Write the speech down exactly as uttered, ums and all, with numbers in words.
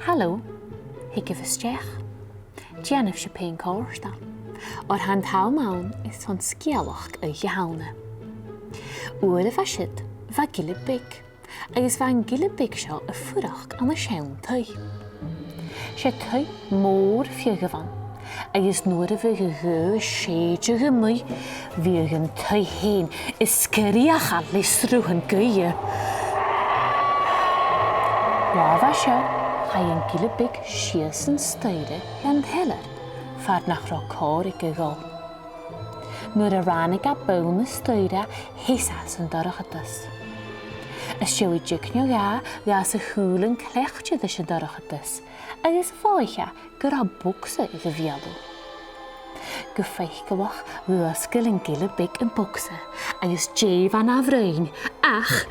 Halò, thigibh a-steach. Dèanaibh sibh fhèin cofhurtail, oir tha an t-àm ann airson sgeulachd Oidhche Shamhna. Uair a bha siud, bha gille beag, agus bha an gille beag seo a' fuireach ann an seann taigh. 'S e taigh mòr fiadhaich a bh' ann, agus nuair a bhiodh a' ghaoth a' sèideadh a-muigh, bhiodh an taigh fhèin a' sgreuchail le sruthan gaoithe. Latha seo, chaidh an gille beag sìos an staidhre dhan teilear, far nach robh còir aige dhol. Nuair a ràinig e bonn na staidhre, sheas e san dorchadas. Às dèidh diog no dhà, dh'fhàs a shùilean cleachdte ris an dorchadas, agus mhothaich e gun robh bogsa air a bheulaibh. Gu faiceallach, dh'fhosgail an gille beag am bogsa, agus dè bh' ann a bhroinn ach